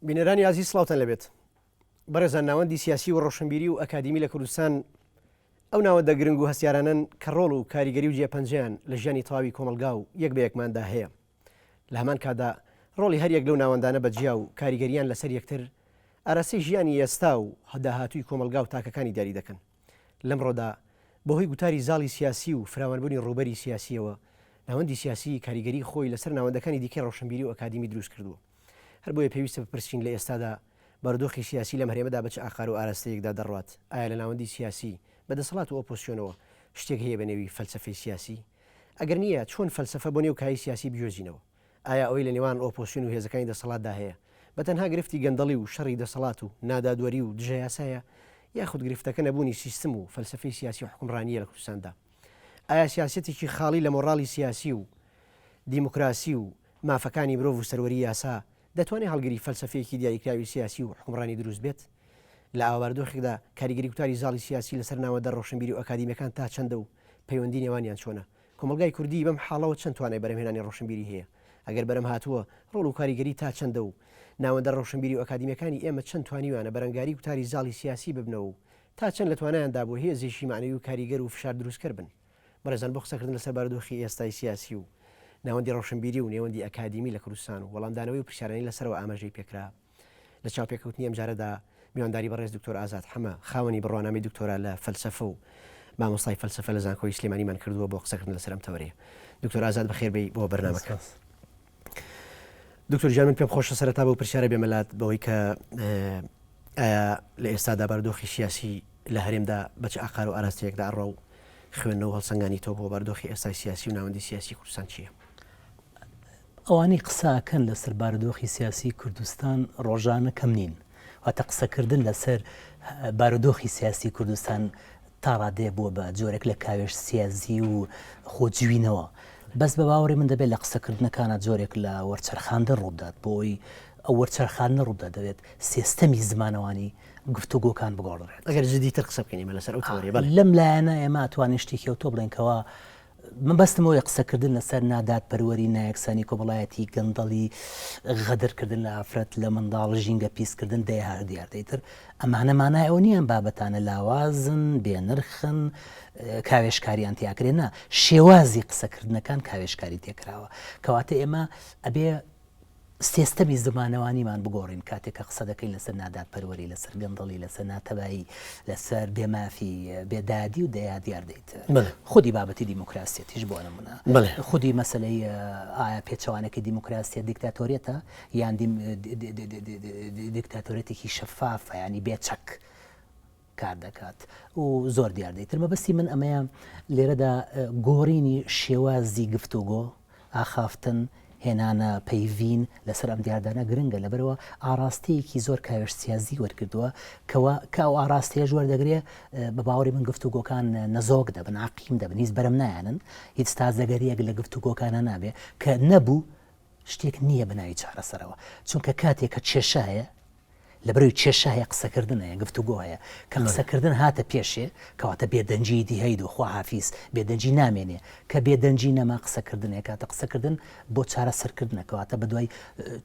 بینەرانی ئازیز سڵاوتان لەبێت. بەڕێزان ناوەندی سیاسی و ڕۆشنبیری و ئەکادیمی لە کوردستان ئەو ناوەندە گرنگ و هەستیارانەن کە ڕۆڵ و کاریگەری و جێپەنجەیان لە ژیانی تەواوی کۆمەڵگا و یەک بە یەکماندا هەیە. لە هەمان کاتدا ڕۆڵی هەر یەک لەو ناوەندانە بە جیا و کاریگەرییان لەسەر یەکتر ئاراستەی ژیانی ئێستا و داهاتووی کۆمەڵگا و تاکەکانی دیاری دەکەن. لەمڕۆدا بەهۆی گوتاری زاڵی سیاسی و فراوانبوونی ڕووبەری سیاسییەوە، ناوەندی سیاسی کاریگەریی خۆی لەسەر ناوەندەکانی دیکەی ڕۆشنبیری و ئەکادیمی دروست کردووە. هەر بۆیە پێویستە بپرسین لە ئێستادا بارودۆخی سیاسی لەم هەرێمەدا بە چ ئاقار و ئاراستەیەکدا دەڕوات؟ ئایا لە ناوەندی سیاسی بە دەسەڵات و ئۆپۆسیۆنەوە شتێک هەیە بە نێوی فەلسەفەی سیاسی؟ ئەگەر نییە، چۆن فەلسەفە بۆ نێو کایەی سیاسی بگوێزینەوە؟ ئایا ئەوەی لە نێوان ئۆپۆسیۆن و هێزەکانی دەسەڵاتدا هەیە، بە تەنها گرفتی گەندەڵی و شەڕی دەسەڵات و نادادوەری و دژەیاسایە، یاخود گرفتەکە نەبوونی سیستم و فەلسەفەی سیاسی و حوکمڕانییە لە کوردستاندا؟ ئایا سیاسەتێکی خاڵی لە مۆڕاڵی سیاسی و دیموکراسی و مافەکانی مرۆڤ و سەروەری یاسا دەتوانێ هەڵگری فەلسەفەیەکی دیاریکراوی سیاسی و حوکمڕانی دروست بێت؟ لە ئاوا بارودۆخێکدا کاریگەری گوتاری زاڵی سیاسی لەسەر ناوەندە ڕۆشنبیری و ئەکادیمیەکان تا چەندە و پەیوەندی نێوانیان چۆنە؟ کۆمەڵگای کوردی بەم حاڵەوە چەند توانای بەرهەمهێنانی ڕۆشنبیری هەیە؟ ئەگەر بەرهەم هاتووە، ڕۆڵ و کاریگەری تا چەندە و ناوەندە ڕۆشنبیری و ئەکادیمیەکانی ئێمە چەند توانیویانە بەرەنگاری گوتاری زاڵی سیاسی ببنەوە و تا چەند لە توانایاندا بووە هێزێکی مەعنەوی و کاریگەر و فشار دروستکەر بن؟ بەڕێزان بۆ قسەکردن لەسەر بارودۆخی ئێستای سیاسی و ناوەندی ڕۆشنبیری و نێوەندی ئەکادیمی لە کوردستان و وەڵامدانەوەی ئەو پرسیارانەی لە سەرەوە ئاماژەی پێکرا لە چاوپێکەوتنی ئەمجارەدا میوانداری بەڕێز دکتۆر ئازاد حەمە خاوەنی بڕوانامەی دکتۆرا لە فەلسەفە و مامۆستای فەلسەفە لە زانکۆی سلێمانیمان کردووە بۆ قسەکردن لەسەر ئەم تەوەرەیە. دکتۆر ئازاد بەخێربێی بۆ بەرنامەکە. دکتۆر گیان من پێم خۆشە سەرەتا بەو پرسیارە بێمە لات بەوەی کە ئایا لە ئێستادا بارودۆخی سیاسی لە هەرێمدا بە چ ئاقار و ئاراستەیەکدا ئەڕوا و خوێندنەوە و هەڵسەنگانی تۆ بۆ بارودۆخی ئێستای سیاسی و ناوەندی سیاسی کوردستان چییە؟ ئەوانەی قسە ئەکەن لەسەر بارودۆخی سیاسی کوردستان ڕۆژانە کەم نین. واتە قسەکردن لەسەر بارودۆخی سیاسی کوردستان تا ڕادەیە بووە بە جۆرێک لە کاوێژ سیازی و خۆجوینەوە. بەس بە باوەڕی من دەبێت لە قسەکردنەکانە جۆرێک لە وەرچەرخاندن ڕووبدات بۆ ئەوەی ئەو وەرچەرخاندنە ڕووبدات دەبێت سێستەمی زمانەوانی گفتوگۆکان بگۆڕدرێت. ئەگەر جدیتر قسە بکەین ئێمە لەسەر ئەو تەوەرەیە بەڵێ. لەم لایەنە ئێمە ئەتوانین شتێکی ئەوتۆ بڵێین کەوا مەبەستم ئەوەیە قسەکردن لەسەر نادادپەروەری، نایەکسانی کۆمەڵایەتی، گەندەڵی، غەدرکردن لە ئافرەت، لە منداڵ، ژینگە پیسکردن، دەیەها دیاردەی تر، ئەمانە مانای ئەوە نییە ئەم بابەتانە لاوازن، بێنرخن، کاوێژکاریان تیاکرێ، نا، شێوازی قسەکردنەکان کاوێژکاری تێکراوە. کەواتە ئێمە ئەبێ سێستەمی زمانەوانیمان بگۆڕین کاتێک کە قسە دەکەین لەسەر نادادپەروەری، لەسەر گەندەڵی، لەسەر ناتەبایی، لەسەر بێمافی، بێدادی و دەیا دیاردەی تر. خودی بابەتی دیموکراسیەتیش بۆ نمونە. خودی مەسەلەی ئایا پێچەوانەکەی دیموکراسیەت دیکتاتۆریەتە یان دیکتاتۆریەتێکی شەفافە یانی بێ چەک کار دەکات و زۆر دیاردەی تر. مەبەستی من ئەمەیە لێرەدا گۆڕینی شێوازی گفتوگۆ، ئاخافتن، هێنانە پەیڤین لەسەر ئەم دیاردانە گرنگە، لەبەرئەوە ئاڕاستەیەکی زۆر کاوێژسیازی وەرگردووە کەوا کە ئەو ئاڕاستەیەش وەردەگرێ بە باوەڕی من گفتوگۆکان نەزۆک دەبن، عەقیم دەبن، هیچ بەرەم نایەنن، هیچ تازەگەرییەک لە گفتوگۆکانا نابێ، کە نەبوو شتێک نییە بە ناوی چارەسەرەوە، چونکە کاتێک کە کێشە هەیە لەبەرئەوەی کێشە هەیە قسەکردن هەیە، گفتوگۆ هەیە، کە قسەکردن هاتە پێشێ کەواتە بێدەنگی دی هەید و خواحافیز، بێدەنگی نامێنێ، کە بێدەنگی نەما قسەکردن هەیە، کاتە قسەکردن بۆ چارەسەرکردنە، کەواتە بەدوای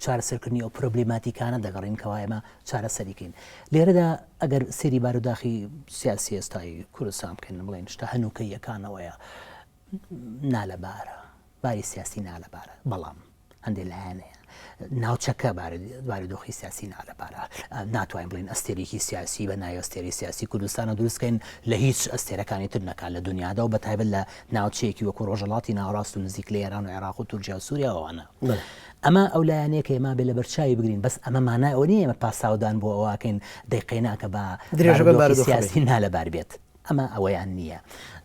چارەسەرکردنی ئەو پرۆبلێماتیکانە دەگەڕێین کەوا ئێمە چارەسەری کەین. لێرەدا ئەگەر سەیری باروداخی سیاسی ئێستای کوردستان بکەین، بڵێین شتە هەنووکەییەکانەوەیە، نالەبارە، باری سیاسی نالەبارە، بەڵام هەندێک لایەن هەیە ناوچەکە بارودۆخی سیاسی نالەبارە، ناتوانین بڵێین ئەستێرێکی سیاسی بە ناوی ئەستێرەی سیاسی کوردستانە دروستکەین لە هیچ ئەستێرەکانی تر نەکات لە دنیادا و بە تایبەت لە ناوچەیەکی وەکو ڕۆژهەڵاتی ناوەڕاست و نزیک لە ئێران و عێراق و تورکیا و سووریا ئەوانە. ئەمە ئەو لایەنەیە کە ئێمە بێ لەبەرچاوی بگرین، بەس ئەمە مانای ئەوە نییە ئێمە پاساودان بۆ ئەوە ئەکەین دەی قەیناکە با درێژە بەم بارودۆخی سیاسی نالەبار بێت. ئەمە ئەوەیان نییە.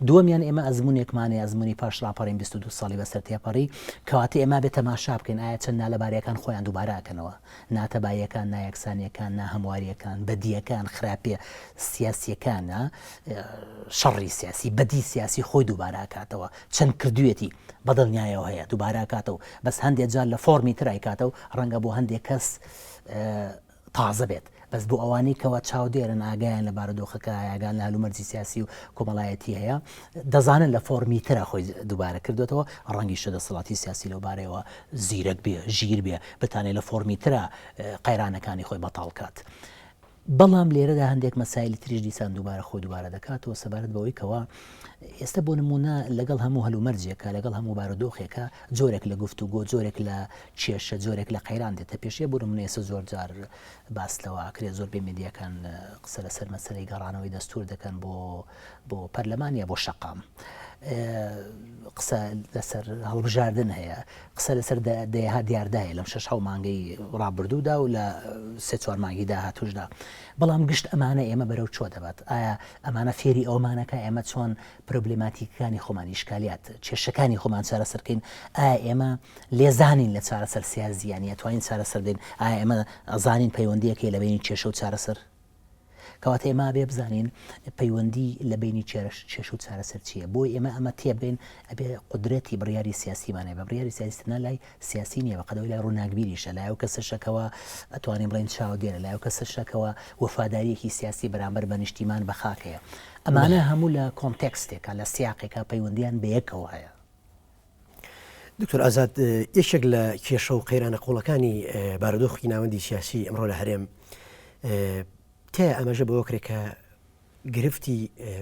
دووەمیان ئێمە ئەزموونێکمان هەیە، ئەزموونی پاش ڕاپەڕین 22 ساڵی بەسەر تێپەڕی، کەواتە ئێمە بێ تەماشا بکەین ئایا چەند نالەبارییەکان خۆیان دووبارە ئەکەنەوە، ناتەباییەکان، نایەکسانییەکان، ناهەموارییەکان، بەدییەکان، خراپییە سیاسییەکان، شەڕی سیاسی، بەدی سیاسی خۆی دووبارە ئەکاتەوە، چەند کردوویەتی، بەدڵنیایەوە هەیە دووبارە ئەکاتەوە، بەس هەندێ جار لە فۆڕمی تر ئەیکاتەوە، ڕەنگە بۆ هەندێ کەس تازە بێت. بەس بۆ ئەوانەی کەوا چاودێرن ئاگایان لە بارودۆخەکە هەیە ئاگایان لە هەلومەرجی سیاسی و کۆمەڵایەتی هەیە دەزانن لە فۆرمی ترا خۆی دووبارە کردوێتەوە ڕەنگیشە دەسەڵاتی سیاسی لەو بارەیەوە زیرەک بێ ژیر بێ بتانێت لە فۆرمی ترا قەیرانەکانی خۆی بەتاڵ کات. بەڵام لێرەدا هەندێک مەسایلی تریش دیسان دووبارە خۆی دووبارە دەکاتەوە سەبارەت بەوەی کەوا ئێستا بۆ نمونە لەگەڵ هەموو هەلومەرجێکە لەگەڵ هەموو بارودۆخێکە جۆرێک لە گفتوگۆ جۆرێک لە کێشە جۆرێک لە قەیران دێتە پێشێ بۆ نمونە ئێستا زۆر جار باس لەوە ئەکرێت زۆربەی میدیاکان قسە لەسەر مەسەلەی گەڕانەوەی دەستور دەکەن بۆ بۆ پەرلەمان یا بۆ شەقام قسە لەسەر هەڵبژاردن هەیە قسە لەسەر دەیەها دیاردە هەیە لەم شەش حەو مانگەی ڕابردوودا و لە سێ چوار مانگی داهاتووشدا بەڵام گشت ئەمانە ئێمە بەرەو چۆ دەبات ئایا ئەمانە فێری ئەومانەکە ئێمە چۆن پرۆبلێماتیکەکانی خۆمان ئیشکالیات کێشەکانی خۆمان چارەسەر بکەین ئایا ئێمە لێزانین لە چارەسەر سیازی یانی ئەتوانین چارەسەر بدەین ئایا ئێمە ئەزانین پەیوەندیەک هەیە لە بەینی کێشە و چارەسەر کەواتە ئێمە ئەبێ بزانین پەیوەندی لە بەینی کێرش کێشە و چارەسەر چییە بۆی ئێمە ئەمە تێبگەین ئەبێ قودرەتی بڕیاری سیاسیمان هەبێ بڕیاری سیاسی تەنها لای سیاسی نییە بەقەدەوەی لای ڕووناکبیریشە لای ئەو کەسەشە کەوا ئەتوانین بڵێین چاودێرە لای ئەو کەسەشە کەوا وەفاداریەکی سیاسی بەرامبەر بە نیشتیمان بە خاک هەیە ئەمانە هەموو لە کۆنتێکستێکا لە سیاقێکا پەیوەندیان بەیەکەوە هەیە. دکتۆر ئازاد یەکێک لە کێشە و قەیرانە قوڵەکانی بارودۆخی ناوەندی سیاسی ئەمڕۆ لە هەرێم تیا ئاماژە بەوە کرێت کە گرفتی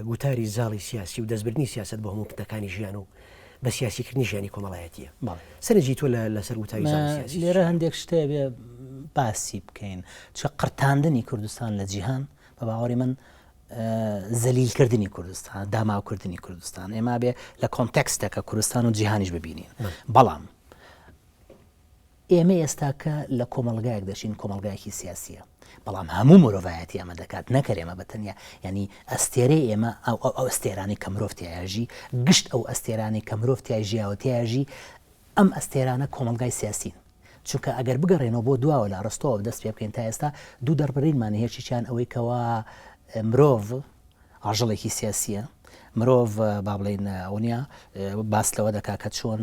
گوتاری زاڵی سیاسی و دەستبردنی سیاست بۆ هەموو پتەکانی ژیان و بە سیاسیکردنی ژیانی کۆمەڵایەتیە سەرنجی تۆ لەسەر گوتاری زاڵی سیاسی لێرە هەندێک شتێ بێ باسی بکەین چە قرتاندنی کوردستان لە جیهان بە باوەڕی من زەلیلکردنی کوردستان داماوکردنی کوردستان ئێمە بێ لە کۆنتێکستێکە کوردستان و جیهانیش ببینین بەڵام ئێمە ئێستاکە لە کۆمەڵگایەک دەشین کۆمەڵگایەکی سیاسیە بەڵام هەموو مرۆڤایەتی ئەمە دەکات نەکەر ئێمە بە تەنیا ینی ئەستێرەی ئێمە ئەو ئەو ئەستێرانی کە مرۆڤ تیاژی گشت ئەو ئەستێرانی کە مرۆڤ تیای ژیاوە تیاژی ئەم ئەستێرانە کۆمەڵگای سیاسین چونکە ئەگەر بگەڕێنەوە بۆ دواوە لە ئەڕستۆوە دەست پێ بکەین تا ئێستا دوو دەربڕینمان هەیە یەکێکیان ئەوەی کەوا مرۆڤ ئاژەڵێکی سیاسیە مرۆڤ با بڵێین ئەوە نییە باس لەوە دەکا کە چۆن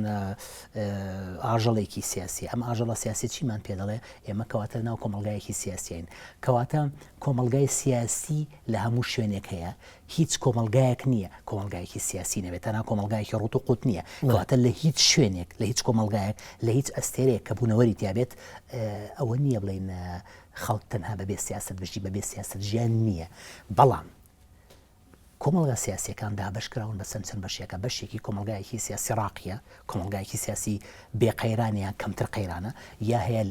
ئاژەڵێکی سیاسی ئەم ئاژەڵە سیاسی چیمان پێ دەڵێ ئێمە کەواتە ناو کۆمەلگایەکی سیاسیین کەواتە کۆمەلگای سیاسی لە هەموو شوێنێک هەیە هیچ کۆمەڵگایەک نییە کۆمەڵگایەکی سیاسی نەبێت، تەنها کۆمەڵگایەکی ڕووت و قووت نییە، کەواتە لە هیچ شوێنێک، لە هیچ کۆمەڵگایەک، لە هیچ ئەستێرەیەک کە بوونەوەری تیا بێت، ئەوە نییە بڵێین خەڵک تەنها بەبێ سیاسەت بژی، بەبێ سیاسەت ژیان نییە، بەڵام کۆمەڵگا سیاسییەکان دابەش کراون بە چەند چەند بەشێکە، بەشێکی کۆمەڵگایەکی سیاسی ڕاقییە، کۆمەڵگایەکی سیاسی بێ قەیران یان کەمتر قەیرانە، یا هەیە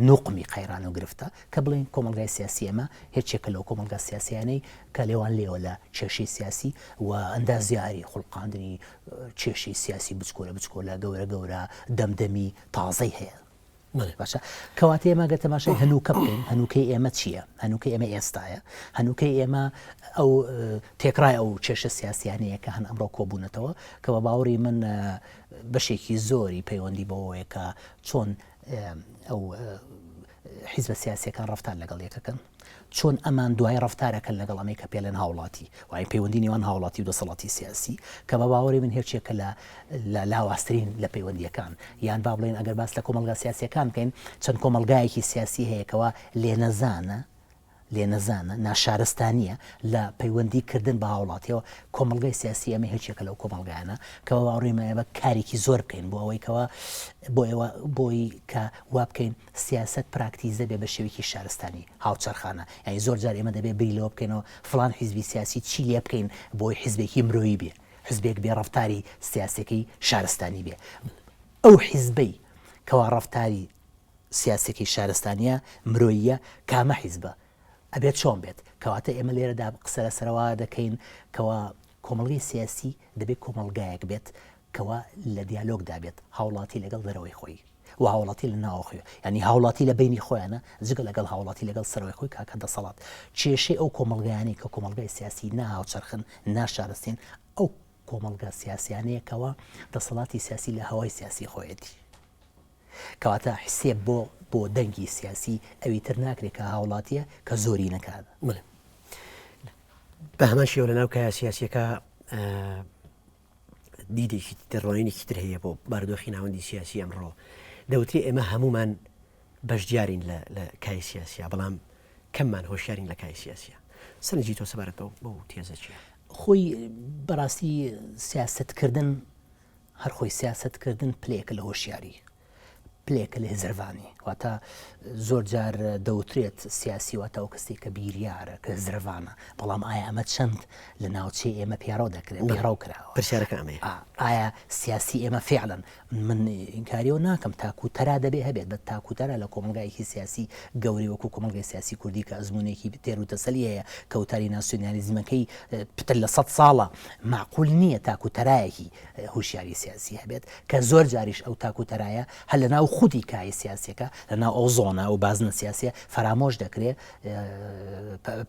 نوقمی قەیران و گرفتە، کە بڵێین کۆمەڵگای سیاسی ئێمە هێچێکە لەو کۆمەڵگا سیاسیانەی کە لێوان لێوە لە کێشەی سیاسی و ئەندازیاری خوڵقاندنی کێشەی سیاسی بچکۆلە بچکۆلە گەورە گەورە دەم دەمی تازەی هەیە. باشە کەواتە ئێمە گەر تەماشای هەنووکە بکەین هەنووکەی ئێمە چییە؟ هەنووکەی ئێمە ئێستایە هەنووکەی ئێمە ئەو تێکڕای ئەو کێشە سیاسیانەیە کە هەن ئەمڕۆ کۆبوونەتەوە کە بە باوەڕی من بەشێکی زۆری پەیوەندی بەوەیە کە چۆن ئەو حیزبە سیاسیەکان ڕەفتار لەگەڵ یەکەکەن چۆن ئەمان دوای ڕەفتارەکەن لەگەڵ ئەمەی کە پێلێن هاوڵاتی وای پەیوەندی نێوان هاوڵاتی و دەسەڵاتی سیاسی کە بە باوەڕی من هێچێکە لە لە لاوازترین لە پەیوەندیەکان یان با بڵێن ئەگەر باس لە کۆمەڵگا سیاسیەکان بکەین چەند کۆمەڵگایەکی سیاسی هەیە کەوا لێنەزانە لێنەزانە، ناشارستانییە لە پەیوەندی کردن بە هاوڵاتیەوە، کۆمەڵگای سیاسی ئێمە هێچێکە لەو کۆمەڵگایانە کە بە باوەڕی من ئێمە کارێکی زۆر بکەین بۆ ئەوەی کەوا بۆ ئێوە بۆی کە وا بکەین سیاسەت پراکتیزە بێ بە شێوەیەکی شارستانی هاوچەرخانە یانی زۆر جار ئێمە دەبێ بری لەوە بکەینەوە فڵان حیزبی سیاسی چی لێ بکەین بۆی حیزبێکی مرۆیی بێ حیزبێک بێ ڕەفتاری سیاسەکەی شارستانی بێ ئەو حیزبەی کەوا ڕەفتاری سیاسیەکەی شارستانیە، مرۆییە، کامە حیزبە؟ ئەبێت چۆن بێت؟ کەواتە ئێمە لێرەدا قسە لەسەرەوە دەکەین کەوا کۆمەڵگەی سیاسی دەبێت کۆمەڵگایەک بێت کەوا لە دیالۆگدا بێت هاوڵاتی لەگەڵ دەرەوەی خۆی و هاوڵاتی لە ناوە خۆی یعنی هاوڵاتی لە بینی خۆیانە جگە لەگەڵ هاوڵاتی لەگەڵ سەرەوەی خۆی کاکە دەسەڵات کێشەی ئەو کۆمەڵگایانەی کە کۆمەڵگای سیاسی ناهاوچەرخن ناشارستین ئەو کۆمەڵگا سیاسیانەیە کەوا دەسەڵاتی سیاسی لە هەوای سیاسی خۆیەتی. کەواتە حسێب بۆ بۆ دەنگی سیاسی ئەوی تر ناکرێت کە هاوڵاتیە کە زۆری نەکات. بەڵێ بە هەمان شێوە لە ناو کایە سیاسیەکە دیدێکی دەڕوانینێکی تر هەیە بۆ بارودۆخی ناوەندی سیاسی ئەمڕۆ دەوترێ ئێمە هەمومان بەشدارین لە کای سیاسیا بەڵام. کەممان هۆشیارین لە کای سیاسیە. سەرنجی تۆ سەبارەت بەو بەو تێزە چییە؟ خۆی بەڕاستی سیاسەتکردن هەر خۆی سیاسەتکردن پلەیەکە لە هۆشیاری، پلەیەکە لە هزرەڤانی، واتە زۆر جار دەوترێت سیاسی واتە ئەو کەسێک کە بیریارە، کە هزرەڤانە، بەڵام ئایا ئەمە چەند لە ناوچەی ئێمە پێڕەو دەکرێت، پێڕەو کراوە؟ پرسیارەکە ئەمەیە. ئایا سیاسی ئێمە فعلا من ئینکاری ئەوە ناکەم تاک و تەرا دەبێ هەبێت، بە تاک و تەرا لە کۆمەڵگایەکی سیاسی گەورەی وەکوو کۆمەڵگای سیاسی کوردی کە ئەزموونێکی تێر و تەسەلی هەیە، کە وتاری ناسیۆنالیزمەکەی پتر لە سەد ساڵە، مەعقوول نییە تاک و تەرایەکی هوشیاری سیاسی هەبێت، کە زۆر جاریش ئەو تاک و تەرایە هەر لە ناو خودی کایە سیاسییەکە، لە ناو ئەو زۆنە، ئەو بازنە سیاسییە فەرامۆش دەکرێ،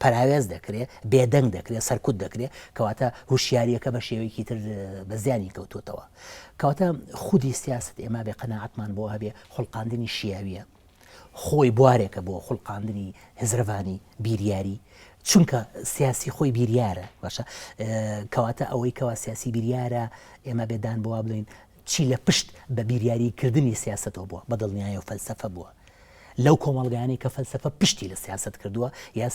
پەراوێز دەکرێ، بێدەنگ دەکرێ، سەرکوت دەکرێ، کەواتە هوشیارییەکە بە شێوەیەکی تر بە زیانی کەوتووەتەوە. کەواتە خودی سیاسەت ئێمە بێ قەناعەتمان بۆ هەبێ خوڵقاندنی شیاویە، خۆی بوارێکە بۆ خوڵقاندنی هزرەڤانی، بیریاری، چونکە سیاسی خۆی بیریارە، باشە کەواتە ئەوەی کەوا سیاسی بیریارە ئێمە بێ دان بۆ بڵێین چی لە پشت بە بیریاری کردنی سیاسەتەوە بووە، بە دڵنیایەوە فەلسەفە بووە. لەو کۆمەڵگایانەی کە فەلسەفە پشتی لە سیاسەت کردووە یا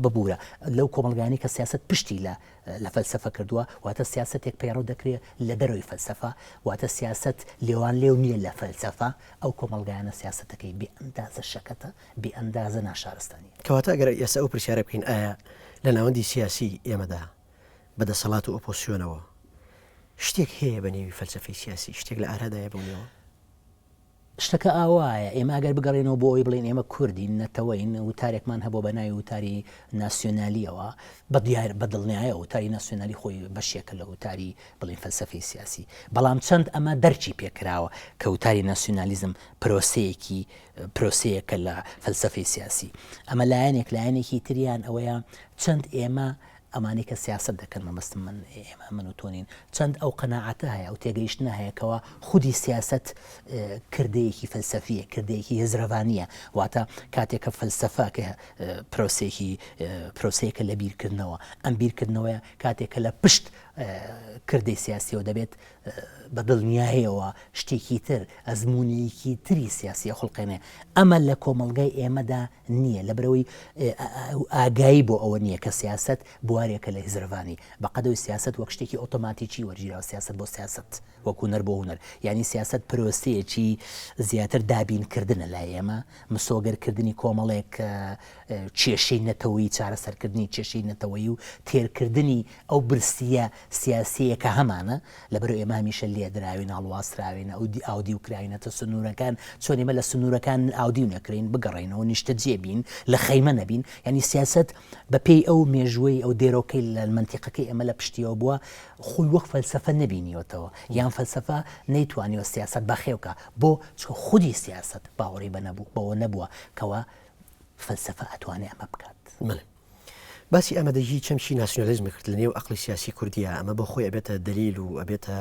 ببورە لەو کۆمەڵگایانەی کە سیاسەت پشتی لە لە فەلسەفە کردووە، واتە سیاسەتێک پەیڕەو دەکرێ لە دەرەوەی فەلسەفە، واتە سیاسەت لێوانلێو نییە لە فەلسەفە، ئەو کۆمەڵگایانە سیاسەتەکەی بێ ئەندازە شەکەتە، بێ ئەندازە ناشارستانییە. کەواتە ئەگەر ئێستا ئەو پرسیارە بکەین ئایا لە ناوەندی سیاسیی ئێمەدا بە دەسەڵات و ئۆپۆسیۆنەوە شتێک هەیە بە نێوی فەلسەفەی سیاسی، شتێک لە ئارادایە بەو نێوە؟ شتەکە ئاوایە، ئێمە ئەگەر بگەڕێینەوە بۆ ئەوەی بڵێین ئێمە کوردین، نەتەوەین، وتارێکمان هەبووە بە ناوی وتاری ناسیۆنالییەوە، بە دیار، بە دڵنیایەوە وتاری ناسیۆنالی خۆی بەشێکە لە وتاری بڵێین فەلسەفەی سیاسی. بەڵام چەند ئەمە دەرکی پێ کراوە کە وتاری ناسیۆنالیزم پرۆسەیەکی، پرۆسەیەکە لە فەلسەفەی سیاسی. ئەمە لایەنێک، لایەنێکی تریان ئەوەیە چەند ئێمە ئەمانەی کە سیاسەت دەکەن، مەبەستم من ئێمە من و تۆ نین، چەند ئەو قەناعەتە هەیە، ئەو تێگەیشتنە هەیە کەوا خودی سیاسەت کردەیەکی فەلسەفییە، کردەیەکی هزرەڤانییە، واتە کاتێک کە فەلسەفە کە پرۆسەیەکی پرۆسەیەکە لە بیرکردنەوە، ئەم بیرکردنەوەیە کاتێک کە لە پشت کردەی سیاسیەوە دەبێت بە دڵنیایەوە شتێکی تر، ئەزموونێکی تری سیاسی ئەخوڵقێنێ. ئەمە لە کۆمەڵگای ئێمەدا نییە، لەبەرئەوەی ئاگایی بۆ ئەوە نییە کە سیاسەت بوارێکە لە هزرەڤانی، بە قەدەوەی سیاسەت وەک شتێکی ئۆتۆماتیکی وەرگیراوە، سیاسەت بۆ سیاسەت، وەک هونەر بۆ هونەر، یانی سیاسەت پرۆسەیەکی زیاتر دابینکردنە لای ئێمە، مسۆگەرکردنی کۆمەڵێک کێشەی نەتەوەیی، چارەسەرکردنی کێشەی نەتەوەیی و تێرکردنی ئەو برسییە سیاسییە کە هەمانە، لەبەرئەوەی ئێمە هەمیشە لێدراوین، هەڵواسراوین، ئاودیو کراوینەتە سنوورەکان، چۆن ئێمە لە سنوورەکان ئاودیو نەکرێین، بگەڕێینەوە، نیشتەجێ بین، لە خەیمە نەبین، یانی سیاسەت بە پێی ئەو مێژووەی، ئەو دێرۆکەی لە مەنتیقەکەی ئێمە لە پشتیەوە بووە، خۆی وەک فەلسەفە نەبینیوەتەوە، یان فەلسەفە نەیتوانیوە سیاسەت بەخێو کا، بۆ؟ چونکە خودی سیاسەت باوەڕی بە نەبوو، بەوە نەبووە کەوا فەلسەفە ئەتوانێ ئەمە بکات. بەڵێ. باسی ئامادەگی چەمکی ناسیۆنالیزمی کرد لە نێو ئەقڵی سیاسی کوردیە، ئەمە بۆ خۆی ئەبێتە دەلیل و ئەبێتە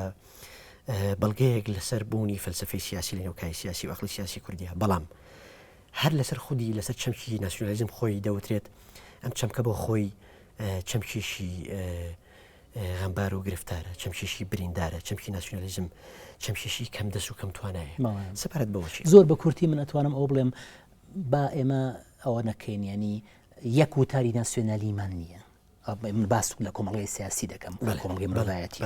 بەڵگەیەک لەسەر بوونی فەلسەفەی سیاسی لە نێو کای سیاسی و ئەقڵی سیاسی کوردیە. بەڵام هەر لەسەر خودی لەسەر چەمکی ناسیۆنالیزم خۆی دەوترێت ئەم چەمکە بۆ خۆی چەمکێکی غەمبار و گرفتارە، چەمکێکی بریندارە، چەمکی ناسیۆنالیزم چەمکێکی کەم دەست و کەم توانایە. سەبارەت بەوە چی؟ زۆر بە کورتی من ئەتوانم ئەوە بڵێم با ئێمە ئەوە نەکەین یانی یەک وتاری ناسیۆنالیمان نییە من باس لە کۆمەڵگەی سیاسی دەکەم کۆمەڵگەی مرۆڤایەتی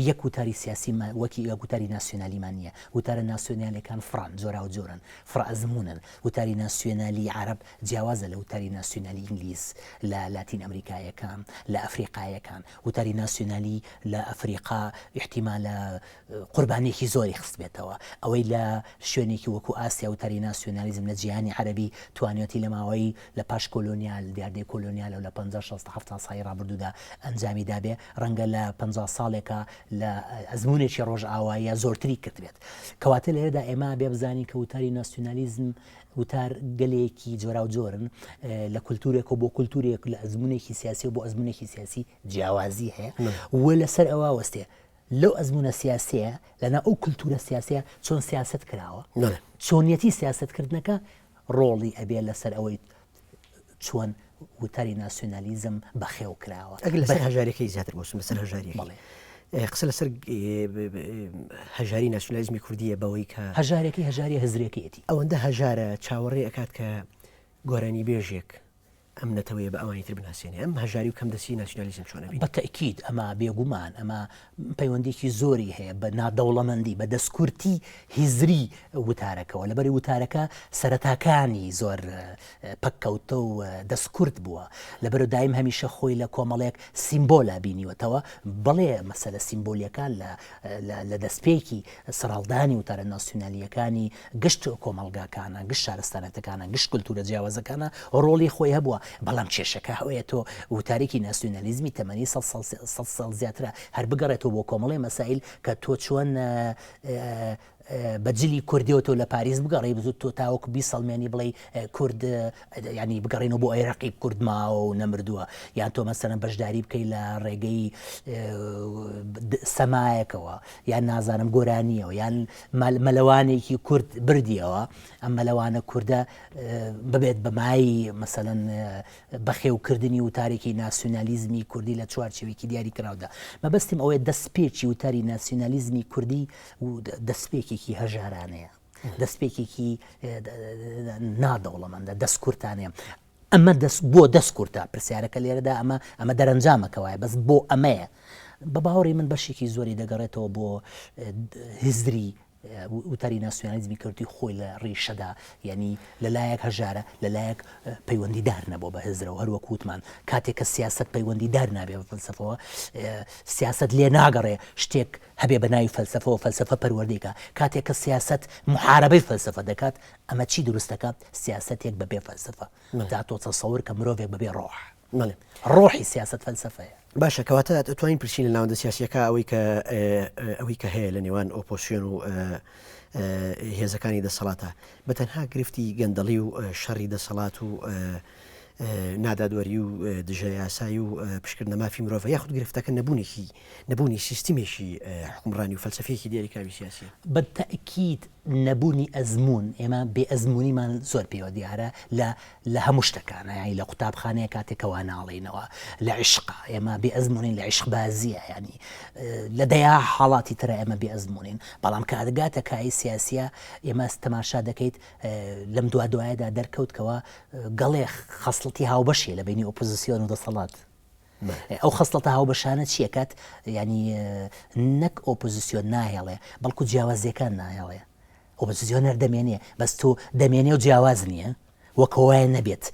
یەک وتاری سیاسی وەکی یەک وتاری ناسیۆنالیمان نییە وتارە ناسیۆنالەکان فران جۆرا و جۆرن فرە ئەزمونن وتاری ناسیۆنالی عرب جیاوازە لە وتاری ناسیۆنالی ئینگلیز لە لاتین ئەمریکایەکان لە ئەفریقایەکان وتاری ناسیۆنالی لە ئەفریقا احتیمالە قوربانیەکی زۆری خستبێتەوە. ئەوەی لە شوێنێکی وەکو ئاسیا وتاری ناسیۆنالیزم لە جیهانی عەرەبی توانیوەتی لە ماوەی لە پاش کۆلۆنیال، دیاردەی کۆلۆنیالەوە لە پەنجا، شەست، حەفتا ساڵی ڕابردوودا ئەنجامی دابێ، ڕەنگە لە 50 ساڵێکا لە ئەزموونێکی ڕۆژئاواییە زۆرتری کردبێت. کەواتە لێرەدا ئێمە ئەبێ بزانین کە وتاری ناسیۆنالیزم وتار گەلێکی جۆراوجۆرن، لە کولتوورێکەوە بۆ کولتوورێک، لە ئەزموونێکی سیاسیەوە بۆ ئەزموونێکی سیاسی جیاوازی هەیە و لەسەر ئەوە وەستێ. لەو ئەزموونە سیاسییە، لەناو ئەو کولتوورە سیاسییە چۆن سیاسەت کراوە، چۆنیەتی سیاسەتکردنەکە ڕۆڵی ئەبێ لەسەر ئەوەی چۆن وتاری ناسیۆنالیزم بەخێو کراوە. ئەگەر لەسەر هەژاریەکەی زیاتر بۆسم لەسەر هەژاریەکەی قسە لەسەر هەژاری ناسیۆنالیزمی کوردیە بەوەی کە هەژارەکەی هەژاری هزرەکەیەتی ئەوەندە هەژارە چاوەڕێ ئەکات کە گۆرانی بێژێک. ئەم نەتەوەیە بە ئەوانی تر بناسێنێ؟ ئەم هەژاری و کەمدەستی ناسیونالیزم چۆن ئەبینی؟ بە تەئکید ئەمە بێگومان ئەمە پەیوەندیەکی زۆری هەیە بە نادەوڵەمەندی، بە دەستکورتی هزری وتارەکەوە، لەبەری وتارەکە سەرەتاکانی زۆر پەککەوتە و دەستکورت بووە، لەبەرو دایم هەمیشە خۆی لە کۆمەڵێک سیمبۆلا بینیوەتەوە، بەڵێ مەسەلە سیمبۆلیەکان لە لە دەستپێکی سەرهەڵدانی وتارە ناسیونالییەکانی گشت کۆمەڵگاکانە، گشت شارستانیەتەکانە، گشت کولتوورە جیاوازەکانە ڕۆڵی خۆی هەبووە، بەڵام کێشەکە ئەوەیە تۆ وتارێکی ناسیونالیزمی تەمەنی سەد ساڵ زیاترە هەر بگەڕێتەوە بۆ کۆمەڵێ مەسایل کە تۆ چۆن بە جلی کوردیەوە تۆ لە پاریس بگەڕێی بزوت تۆ تاوەکو بیسەڵمێنی بڵێی کورد ینی بگەڕێنەوە بۆ عێراقی کورد ماوە و نەمردووە یان تۆ مەسەلەن بەشداری بکەی لە ڕێگەی سەمایەکەوە یان نازانم گۆرانیەوە یان مەلەوانێکی کورد بردیەوە ئەم مەلەوانە کوردە ببێت بە مای مەسەلەن بەخێوکردنی وتارێکی ناسیونالیزمی کوردی لە چوارچێوەیەکی دیاریکراودا. مەبەستم ئەوەیە دەستپێکی وتاری ناسیونالیزمی کوردی و دەستپێکێکی هەژارانەیە، دەستپێکێکی نادەوڵەمەندە، دەستکورتانەیە. ئەمە دەست بۆ دەست کورتە پرسیارەکە لێرەدا ئەمە ئەمە دەرەنجامەکە وایە بەس بۆ ئەمەیە بە باوەڕی من بەشێکی زۆری دەگەڕێتەوە بۆ هزری وتاری ناسیۆنالیزمی کەوتی خۆی لە ڕیشەدا یانی لە لایەک هەژارە لە لایەک پەیوەندیدار نەبووە بە هزرەوە هەر وەک وتمان کاتێک کە سیاسەت پەیوەندیدار نابێ بە فەلسەفەوە سیاسەت لێ ناگەڕێ شتێک هەبێ بە ناوی فەلسەفەوە فەلسەفە پەروەردەی کا کاتێک کە سیاسەت محاربەی فەلسەفە دەکات ئەمە چی دروست دەکات سیاسەتێک بەبێ فەلسەفە جا تۆ تەسەور کە مرۆڤێک بەبێ ڕۆح بەڵێ. ڕۆحی سیاسەت فەلسەفەیە. باشە کەواتە ئەتوانین پرسین لە ناوەندە سیاسیەکە ئەوەی کە ئەوەی کە هەیە لە نێوان ئۆپۆسیۆن و هێزەکانی دەسەڵاتە بە تەنها گرفتی گەندەڵی و شەڕی دەسەڵات و نادادوەری و دژە یاسایی و پشکردنە مافی مرۆڤ یاخود گرفتەکە نەبوونێکی نەبوونی سیستمێکی حکومڕانی و فەلسەفەیەکی دیاریکراوی سیاسیە؟ بە تەئکید نەبوونی ئەزموون، ئێمە بێ ئەزموونیمان زۆر پێوە دیارە لە لە هەموو شتەکانا، یانی لە قوتابخانەیە کاتێک کە وانە ئەڵێینەوە، لە عیشقا، ئێمە بێ ئەزموونین لە عیشقبازییە، یانی لە دەیا حاڵاتی ترا ئێمە بێ ئەزموونین، بەڵام کە ئەگاتە کایەی سیاسییە ئێمە تەماشا دەکەیت لەم دوا دوایەدا دەرکەوت کەوا گەڵێ خەسڵەتی هاوبەش هەیە لە بەینی ئۆپۆزسیۆن و دەسەڵات. ئەو خەسڵەتە هاوبەشانە چییە کات یانی نەک ئۆپۆزیسیۆن ناهێڵێ بەڵکو جیاوازیەکان ناهێڵێ ئۆپۆزیسیۆن هەر دەمێنێ بەس تۆ دەمێنێ و جیاواز نییە وەک وایە نەبێت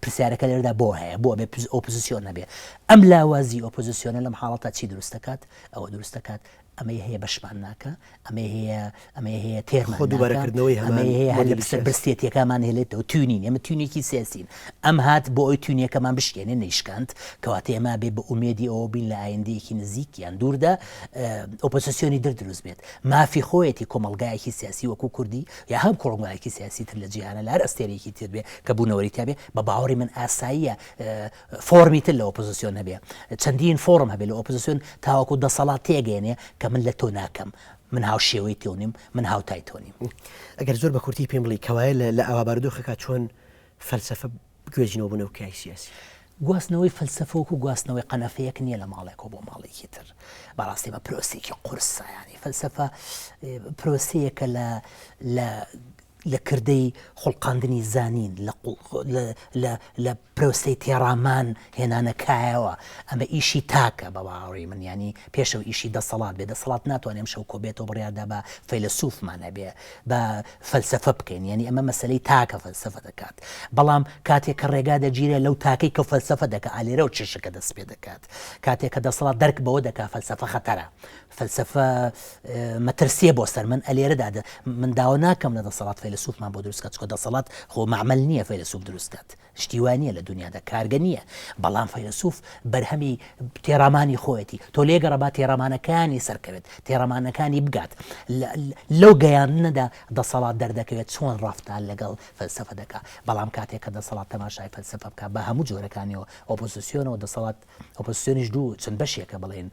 پرسیارەکە لێردا بۆ هەیە بۆ ئەبێ ئۆپۆزیسیۆن نەبێ ئەم لاوازی ئۆپۆزیسیۆنە لەم حاڵەتە چی دروست دەکات ئەوە دروست دەکات ئەمەی هەیە بەشمان ناکا، ئەمەی هەیە ئەمەی هەیە تێرمان خۆ ناکا، دووبارەکردنەوەی هەمان ئەمەی هەیە هەر لە مۆدێلی بەسەر سیاسی. برسێتیەکەمان هێلێتەوە، تونین، ئێمە تونێکی سیاسین، ئەم هات بۆ ئەوەی تونیەکەمان بشکێنێ نەیشکاند، کەواتە ئێمە ئەبێ بە ئومێدی ئەوە بین لە ئایندەیەکی نزیک یان دووردا ئۆپۆزسیۆنی در دروست بێت، مافی خۆیەتی کۆمەڵگایەکی سیاسی وەکو کوردی یا هەر کۆمەڵگایەکی سیاسی تر لە جیهانە لە هەر ئەستێرەیەکی تر بێ کە بوونەوەری تیا بێ، بە باوەڕی من ئاساییە فۆڕمی تر لە ئۆپۆزسیۆن هەبێ، چەندین فۆڕم هەبێ لە ئۆپۆزسیۆن تاوەکو دەسەڵات تێگەیەنێ کە من لە تۆ ناکەم، من هاوشێوەی تۆ نیم، من هاوتای تۆ نیم. ئەگەر زۆر بە کورتی پێم بڵێی کەوایە لە ئاوا بارودۆخێکا چۆن فەلسەفە بگوێزینەوە بۆ نێو کای سیاسی؟ گواستنەوەی فەلسەفە وەکو گواستنەوەی قەنەفەیەک نییە لە ماڵێکەوە بۆ ماڵێکی تر. بەڕاستی ئەمە پرۆسەیەکی قورسە، یانی فەلسەفە پرۆسەیەکە لە لە لە کردەی خوڵقاندنی زانین، لە لە پرۆسەی تێڕامان هێنانە کایەوە، ئەمە ئیشی تاکە بە باوەڕی من، یانی پێشەوە ئیشی دەسەڵات بێ، دەسەڵات ناتوانێ ئەمشەو کۆبێتەوە بڕیاردا بە فەیلەسوفمان هەبێ، بە فەلسەفە بکەین، یانی ئەمە مەسەلەی تاکە فەلسەفە دەکات، بەڵام کاتێک کە ڕێگا دەگیرێ لەو تاکەی کە فەلسەفە دەکا، ئا لێرەوە کێشەکە دەست پێ دەکات، کاتێک کە دەسەڵات دەرک بەوە دەکا فەلسەفە خەتەرە، فەلسەفە مەترسیە بۆ سەر من ئەلێرەدا من داوا ناکەم لە دەسەڵات فەیلەسوفمان بۆ دروست کات چونکە دەسەڵات خۆ مەعمەل نییە فەیلەسوف دروست کات شتی وا نییە لە دنیادا کارگە نییە بەڵام فەیلەسوف بەرهەمی تێڕامانی خۆیەتی تۆ لێگەڕە با تێڕامانەکانی سەرکەوێت تێڕامانەکانی بگات لەو گەیاندنەدا دەسەڵات دەردەکەوێت چۆن ڕەفتار لەگەڵ فەلسەفە دەکا بەڵام کاتێک کە دەسەڵات تەماشای فەلسەفە بکات بە هەموو جۆرەکانیەوە ئۆپۆزیسیۆنەوە دەسەڵات ئۆپۆزسیۆنیش دوو چەند بەشێکە بڵێن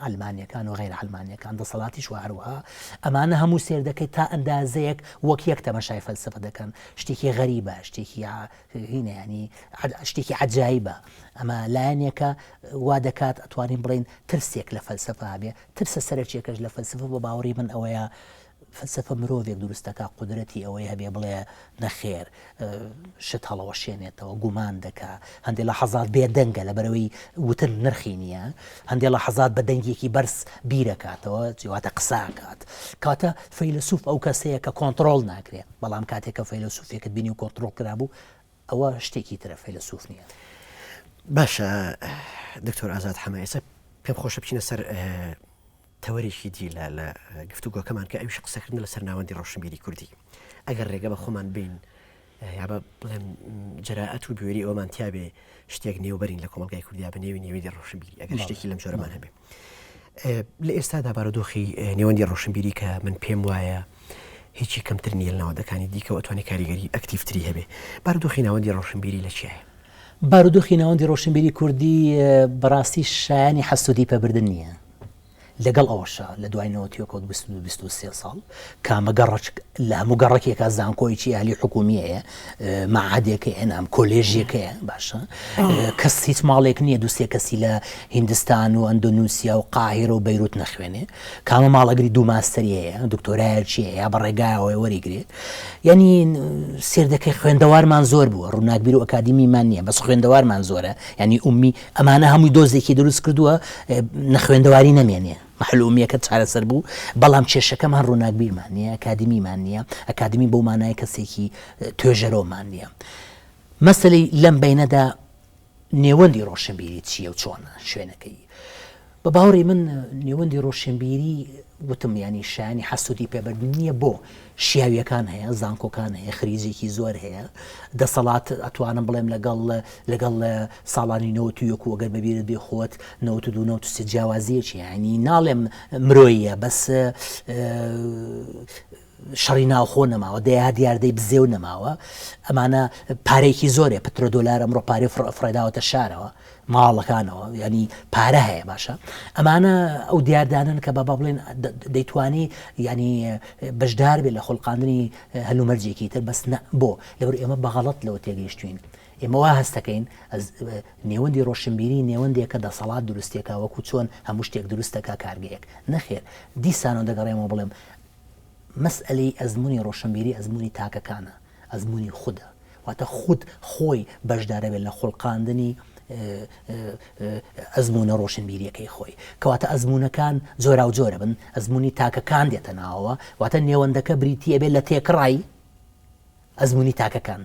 عەلمانیەکان و غەیرە عەلمانیەکان دەسەڵاتیش و هەروەها ئەمانە هەموو سێر دەکەیت تا ئەندازەیەک وەک یەک تەمەشای فەلسەفە دەکەن شتێکی غەریبە شتێکی هینە ینی شتێکی عجایبە ئەمە لایەنێکە وا دەکات ئەتوانین بڵین ترسێک لە فەلسەفە هەبێ ترسە سەرەکیەکەش لە فەلسەفە بە باوەڕی من ئەوەیە. فەلسەفە مرۆڤێک دروست دەکا قودرەتی ئەوەی هەبێ بڵێ نەخێر شت هەڵەوەشێنێتەوە، گومان دەکا، هەندێ لەحەزات بێدەنگە لەبەرئەوەی وتن نرخی نییە، هەندێ لەحەزات بە دەنگێکی بەرز بیرەکاتەوە، واتە قسە ئەکات. کەواتە فەیلەسوف ئەو کەسەیە کە کۆنتڕۆڵ ناکرێ، بەڵام کاتێک کە فەیلەسوفێکت بینی و کۆنتڕۆڵ کرابوو ئەوە شتێکی ترە فەیلەسوف نییە. باشە دکتۆر ئازاد حەمە ئێستا پێم خۆشە بچینە سەر تەوەرێکی دی لە لە گفتوگۆکەمان کە ئەویش قسەکردن لەسەر ناوەندی ڕۆشنبیری کوردی ئەگەر ڕێگە بە خۆمان بین یا بە بڵێم جەرائەت و بوێری ئەومان تیاابێ شتێک نێوبەرین لە کۆمەلگای کوردیا بە نێوی نێویدی ڕۆشنبیری ئەگەر شتێکی لەم جۆرەمان هەبێ لە ئێستادا بارودۆخی نێوەندی ڕۆشنبیری کە من پێم وایە هیچی کەمتر نییە لە ناوەندەکانی دیکەوە ئەتوانێت کاریگەری ئەکتیڤتری هەبێ بارودۆخی ناوەندی ڕۆشنبیری لە چیایە؟ بارودۆخی ناوەندی ڕۆشنبیری کوردی بەڕاستی شایانی حەسوودی پێبردن نییە. لەگەڵ ئەوەشا لە دوای نەوەتیەکەوە 22 23 ساڵ کامە گەڕەک لە هەموو گەڕەکێکا زانکۆیەکی ئەهلی حکوومی هەیە مەعهەدێک هەیە نام کۆلێژێک هەیە باشە کەس هیچ ماڵێک نییە دوو سێ کەسی لە هیندستان و ئەندۆنوسیا و قاهیرە و بەیروت نەخوێنێ کامە ماڵەگری دوو ماستەری هەیە دکتۆرایەکی هەیە بە ڕێگایەوە وەریگرێ یعنی سێردەکەی خوێندەوارمان زۆر بووە ڕووناکبیر و ئەکادیمیمان نییە بەس خوێندەوارمان زۆرە یعنی ئومی ئەمانە هەمووی دۆزێکی دروست کردووە نەخوێندەواری نەمێنێ مەحل ئومیەکە چارەسەر بوو بەڵام کێشەکەمان ڕووناکبیرمان نییە ئەکادیمیمان نییە ئەکادمی بەو مانای کەسێکی توێژەرەوەمان نییە مەسەلەی لەم بەینەدا نێوەندی ڕۆشنبیری چییە و چۆنە شوێنەکەی؟ بە باوەڕی من نێوەندی ڕۆشنبیری وتم یانی شایانی حەسوودی پێبردن نییە بۆ شیاویەکان هەیە زانکۆکان هەیە خریجێکی زۆر هەیە دەسەڵات ئەتوانم بڵێم لەگەڵ لەگەڵ ساڵانی 91 و ئەگەر بەبیرت بێ خۆت 92 93 جیاوازیەکی یانی ناڵێم مرۆیە بەس شەڕی ناوخۆ نەماوە، دەیەها دیاردەی بزێو نەماوە، ئەمانە پارەیەکی زۆرە، پترۆدۆلار ئەمڕۆ پارەی فڕێداوەتە شارەوە، ماڵەکانەوە، یانی پارە هەیە باشە. ئەمانە ئەو دیاردانەن کە بابا بڵێن دەیتوانی یانی بەشدار بێت لە خولقاندنی هەلومەرجێکی تر بەس نە بۆ لەبەر ئێمە بە غەڵەت لەوە تێگەیشتوین ئێمە وا هەستەکەین نێوەندی ڕۆشنبیری نێوەندێکە دەسەڵات دروستێکە وەکو چۆن هەموو شتێک دروستەکە کارگەیەک نەخێر دیسانەوە دەگەڕێمەوە بڵێم مەسئەلەی ئەزموونی ڕۆشنبیری ئەزموونی تاکەکانە، ئەزموونی خودە. واتە خود خۆی بەشدارەبێت لە خوڵقاندنی ئەزموونە ڕۆشنبیرییەکەی خۆی. کەواتە ئەزموونەکان جۆراوجۆرەبن، ئەزموونی تاکەکان دێتە ناوەوە، واتە نێوەندەکە بریتی ئەبێت لە تێکڕای ئەزموونی تاکەکان.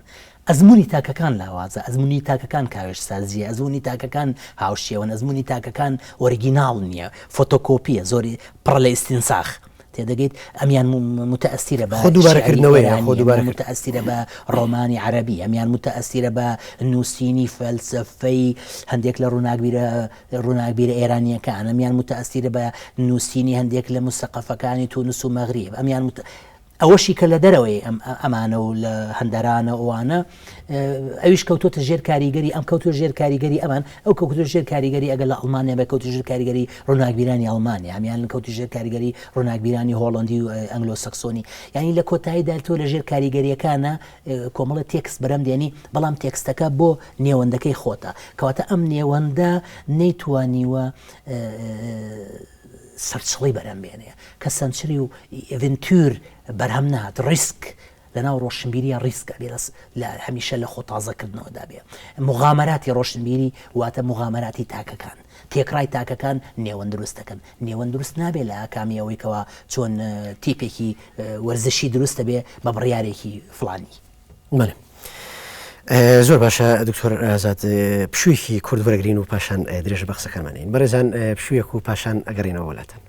ئەزموونی تاکەکان لاوازە، ئەزموونی تاکەکان کاوێژسازییە، ئەزموونی تاکەکان هاوشێوەن، ئەزموونی تاکەکان ئۆریگیناڵ نییە، فۆتۆکۆپییە، زۆری پڕە لە ئیستینساخ. تێدەگەیت؟ ئەمیان موتەئەسیرە بە خۆ دووبارە شیعری کردنەوەیە، خۆ ئێرانی، ئەمیان دووبارە کردنەوە. موتەئەسیرە بە ڕۆمانی عەرەبی، ئەمیان موتەئەسیرە بە نووسینی فەلسەفەی هەندێک لە ڕووناکبیرە ڕووناکبیرە ئێرانییەکان، ئەمیان موتەئەسیرە بە نووسینی هەندێک لە موسەقەفەکانی تونس و مەغریب، ئەمیان موتە ئەوەشی کە لە دەرەوەی ئەم ئەمانە و لە هەندەرانە و ئەوانە ئەویش کەوتۆتە ژێر کاریگەری ئەم کەوتوە ژێر کاریگەری ئەمان ئەو کەوتوە ژێر کاریگەری ئەگەر لە ئەڵمانیا بێ کەوتە ژێر کاریگەری ڕووناکبیرانی ئەڵمانیا ئەمیان کەوتە ژێر کاریگەری ڕووناکبیرانی هۆڵەندی و ئەنگلۆ سەکسۆنی یعنی لە کۆتاییدا تۆ لە ژێر کاریگەریەکانە کۆمەڵە تێکست بەرەم دێنی بەڵام تێکستەکە بۆ نێوەندەکەی خۆتە کەواتە ئەم نێوەندە نەیتوانیوە سەرچڵی بەرهەم بێنێ کە سەنچری و ئێڤنتور بەرهەم نەهات ڕیسک لەناو ڕۆشنبیریە ڕیسک ئەبێ لە هەمیشە لە خۆ تازەکردنەوەدا بێ مغامەراتی ڕۆشنبیری واتە مغامەراتی تاکەکان تێکڕای تاکەکان نێوەند دروست دەکەن نێوەند دروست نابێ لە ئاکامی ئەوەی کەوا چۆن تیپێکی وەرزشی دروست دەبێ بە بڕیارێکی فڵانی. بەڵێ زۆر باشە دکتۆر ئازاد پشوویەکی کورت وەرەگرین و پاشان درێژە بە قسەکانمان ئەین بەڕێزان پشوویەک و پاشان ئەگەڕێینەوە وەلاتان.